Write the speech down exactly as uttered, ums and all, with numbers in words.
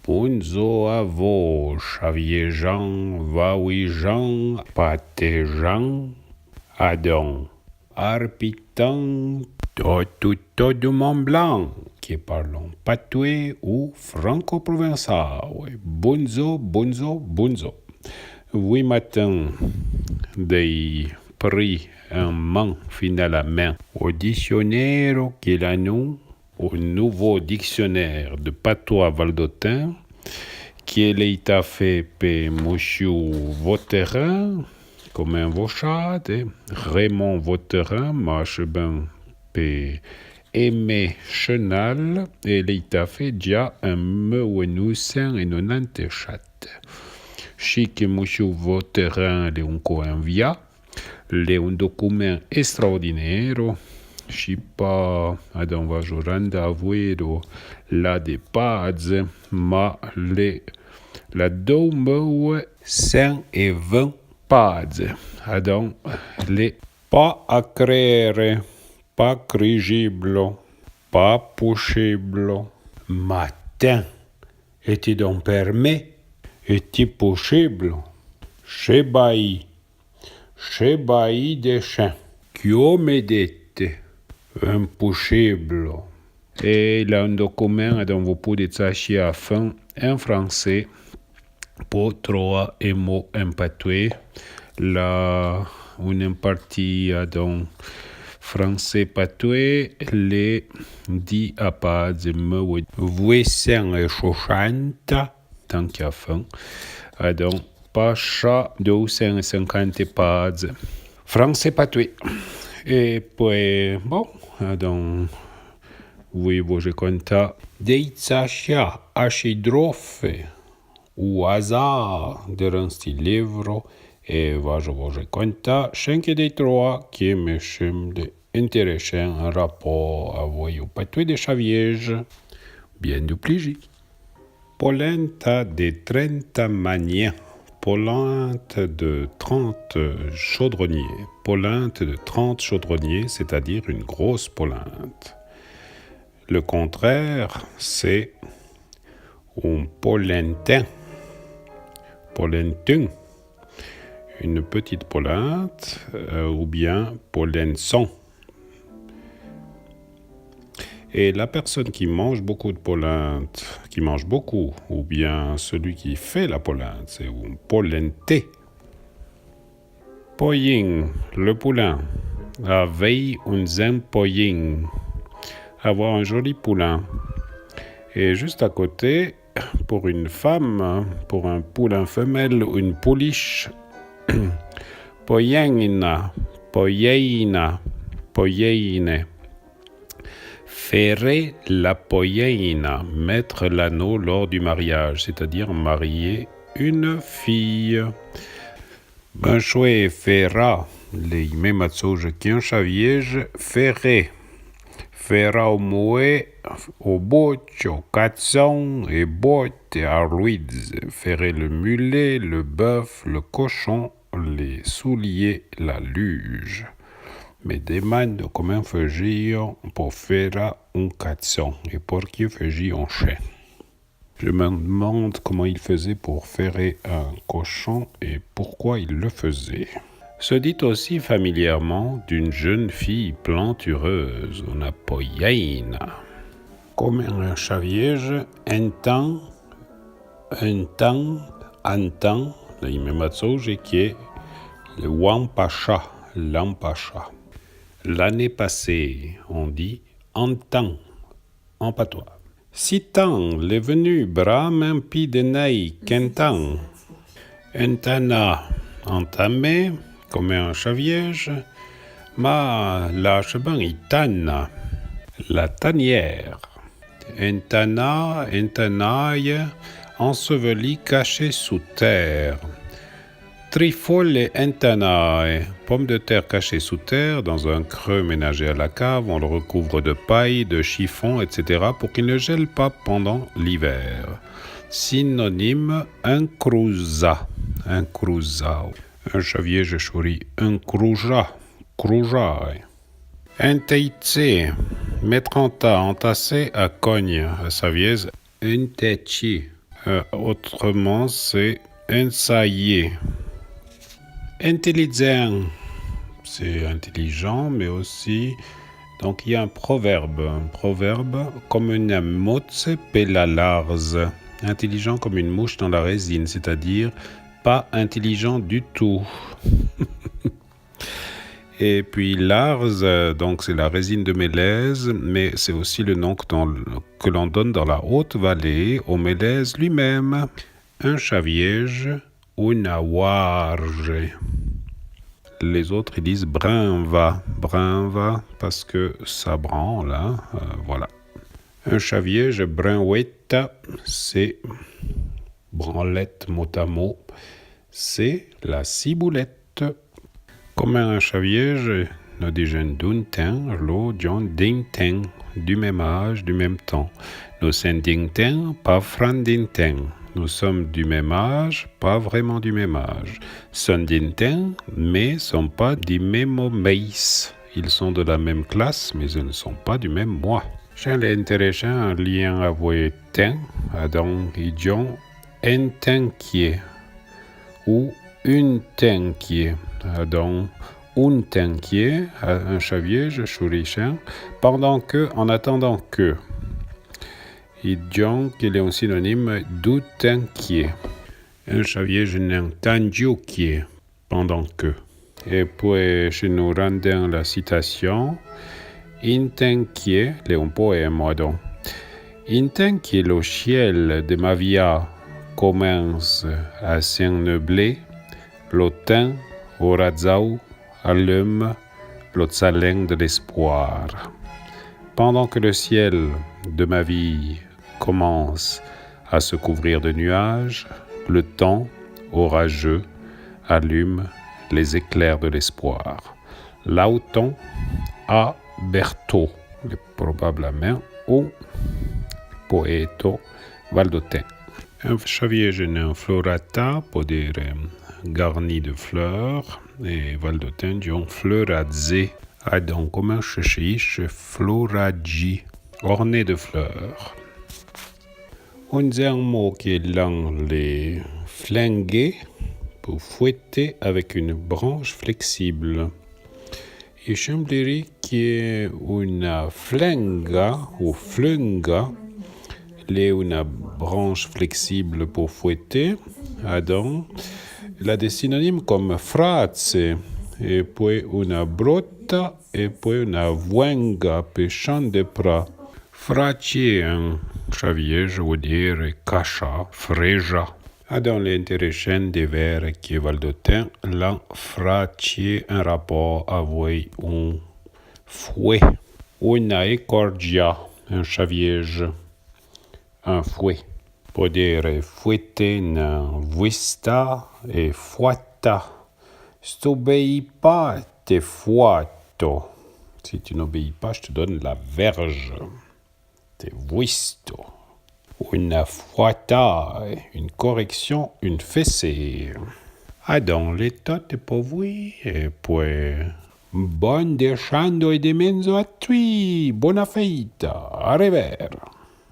Bondzo a vo, Chaviéjan, Vaouijan, Patéjan, adon, Arpitan, to, to, to du Mont Blanc, que parlon patoué ou franco-provençal. Bondzo, bondzo, bondzo. Voué matin, d'é pri en man, finalamin, o dicionéro que l'a non, au Nouveau Dictionnaire de Patois Valdôtain, que l'é ta fé pe Monsieur Vauterin, comme un vauchard, Raymond Vauterin, ma chebin pe Aimé Chenal, é l'é ta fé dja en meué nou sen é nonante-chat. Chi que Monsieur Vauterin l'é onco en via, l'é un document extraordinaire, chi pa, adon vajo randa avouéro la de pazze, ma l'é la dou meué sen é vin pazze, adon l'é pa a crére, pa crijiblo, pa pouchiblo. Matin, é ti don per mé, é ti pouchiblo, chebai, chebai de chen. Quio me dete, un pouchiblo. É l'a un document, adon vo poude tsachié a fin en fransé, po troa é mo en patoué, la un en parti, adon, fransé patoué, l'é di a pazze meué voué sen é sochanta, tanque a fin. Adon, pacha dou sen é sencante pazze. Fransé patoué. É poué, bon, adon, voué vo je conta. Dé tsachià achi drofe ou azar de ran sti livro é vajo vo je conta chenque dé troa que me chemble intéressant en rapport avoué o patoué de Chaviéje. Bien du pliji. Polenta de trenta magnin. Polenta de trente chaudronniers. Polenta de trente chaudronniers, c'est-à-dire une grosse polenta. Le contraire, c'est un polentin. Polentin. Une petite polenta, euh, ou bien polençon. Et la personne qui mange beaucoup de polenta, qui mange beaucoup, ou bien celui qui fait la polenta, c'est un polenté. Pollin, le poulain. Avèi un zen pollin. Avoir un joli poulain. Et juste à côté, pour une femme, pour un poulain femelle, une pouliche. Pollèina, pollèina, pollèine. Féré la pollèina, mettre l'anneau lors du mariage, c'est-à-dire marier une fille. Bén choué, féré, l'é i méma tsouja qu'en Chaviéje, féré. Féré o moué, o boucho, o catson, é bote, a luidze. Féré le mulet, le bœuf, le cochon, les souliers, la luge. Me demando coman fajio po féré un catson é porqué fajio un chen. Je me demande comment il faisait pour ferrer un cochon et pourquoi il le faisait. Se dit aussi familièrement d'une jeune fille plantureuse, una pollèina. Comme en Chaviéje, entan, entan, antan, l'é i méma tsouja que l'an pachà, l'an pachà. L'année passée, on dit antan, en patois. Sitan, l'é venu bramin pi de nèi qu'entan. Entana, entamé, comme en Chaviéje, ma l'a chebin i tana. La tanière. Entana, entanaye, enseveli, caché sous terre. Trifole entanaye, pomme de terre cachée sous terre, dans un creux ménagé à la cave, on le recouvre de paille, de chiffon, et cetera, pour qu'il ne gèle pas pendant l'hiver. Synonyme, encrouza, encrouza. En Chaviéje, je chouris, encrouja, crouja. Enteitsé, mettre en tas, entasser à Cogne, à Savièse, enteitsi. Euh, autrement, c'est ensayé. Intelligent, c'est intelligent, mais aussi, donc il y a un proverbe. Un proverbe, comme une mouche pe la larze. Intelligent comme une mouche dans la résine, c'est-à-dire pas intelligent du tout. Et puis larze, euh, donc c'est la résine de mélèze, mais c'est aussi le nom que, dans le- que l'on donne dans la haute vallée au mélèze lui-même. Enchavièje, una ouarje. Les autres, ils disent brinva, brinva, parce que ça branle, hein, euh, voilà. Enchavièje, brinwetta, c'est branlette, mot à mot, c'est la ciboulette. Comme enchavièje, no dijin d'un tin, lo dion d'un tin, du même âge, du même temps. No sin d'un tin, pas fran d'un tin. Nous sommes du même âge, pas vraiment du même âge. Son d'un tin, mais sont pas di mémo mèis. Ils sont de la même classe, mais ils ne sont pas du même mois. Chin l'è intéressant, en lien avoué tin, adon, i dion un tinquié ou un tinquié. Adon, un tinquié, a- enchavièje, chou richin, pendant que, en attendant que. I dion que l'è un sinonime du tinquié. Enchavièje n'en tangiu quié, pendant que. Et puis, si no rendin la citation, in tin quié, l'è un poème, adon. In tin que lo ciel de ma via comense a s'enneubler, lo tin orajau allume lo tsalin de l'espoir. Pendant que le ciel de ma vie commence à se couvrir de nuages, le temps orageux allume les éclairs de l'espoir. L'auton a Berthaud, probablement un poète valdôtain. Enchavièje n'en florata, po dire garni de fleurs, et valdôtain dion fleurajé. Adon, comme se dit, fleurajé, orné de fleurs. Un deuxième mot que l'on le flingué, pour fouetter avec une branche flexible. I semblerie que una flenga ou flunga l'è una branche flexible pour fouetter, adon, l'a de sinonime comme frace, et puis una brota, et puis una vouenga pe chan de pra. Frace en enchavièje vout dire cacha, freja. Adon l'è intéressant de vère que valdôtain l'an frace en rapport avoué un fouet. Una écorja, enchavièje, un fouet. Po dire fouetter n'en vuista et fouata. Si t'obéis pas, te fouato. Si tu n'obéis pas, je te donne la verge. Te vuisto. Una fouata, une correction, une fessée. Adon l'è tot po voué, et puis, bon dechando e demenzo a tui, bona feita, a revère.